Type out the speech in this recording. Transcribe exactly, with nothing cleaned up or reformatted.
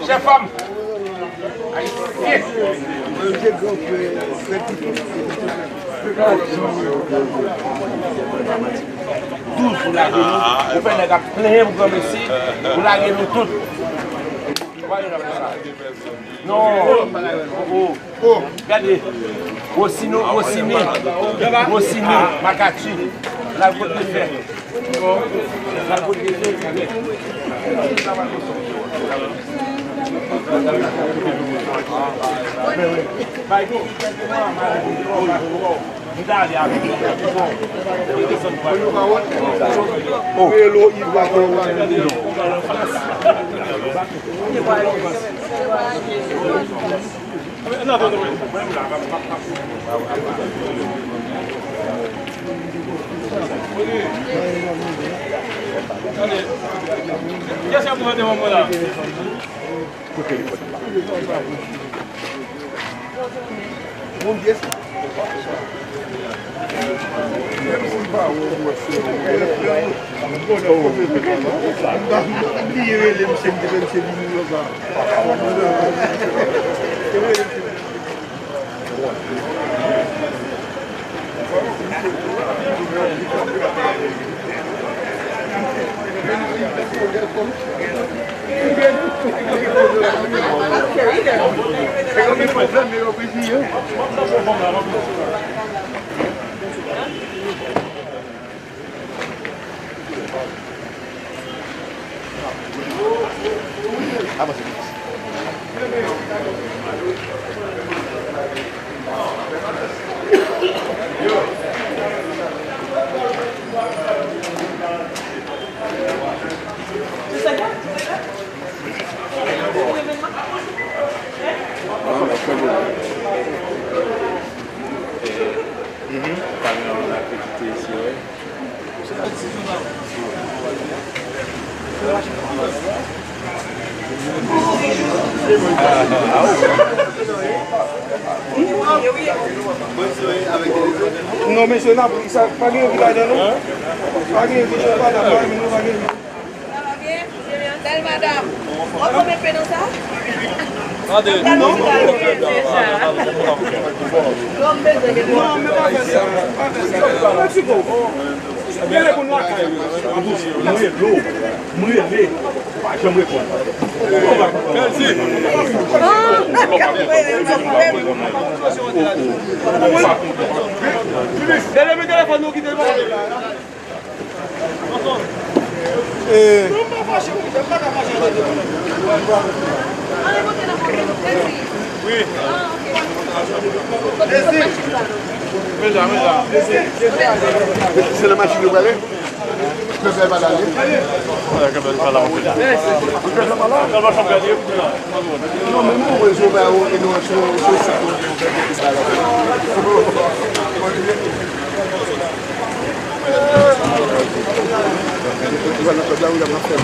Chèf fanm ayisyen. Douz pou lage nou. Ou fè nèg ap plenyen pou granmesi. Ou lage nou tout. Non. Oh, oh. Gade. Wosino, Wosini. Wosini, Makati. Lal kot de fè. Lal kot de fè. Bay nou. Kiyès k ap pran devan mwen la? Kote telefòn nan? Menm si m pa wè w, mwen se w. M bliye rele misye, m te fè misye vini konsa. Mhm. Pale nan aktivite isi, wi. Non, mesye, n ap, sa, pa gen vi ladan, non. Pa gen vi, pa gen vi, pa gen vi. Bèl madanm, w ap konbyen peno sa? Tande. Non, men pa fè sa, pa fè sa. Yon ti kou. Rele moun lakay ou. Mwen rele w. Mwen rele. Ou pa janm reponn. Rele men telefòn ou kite l pale. Se nan machin yo prale? Kenbè pa la, wi. Kenbè pa la, wi. Kenbè pa la? Non, men mwen wè Jovay e nou sou, sou sit.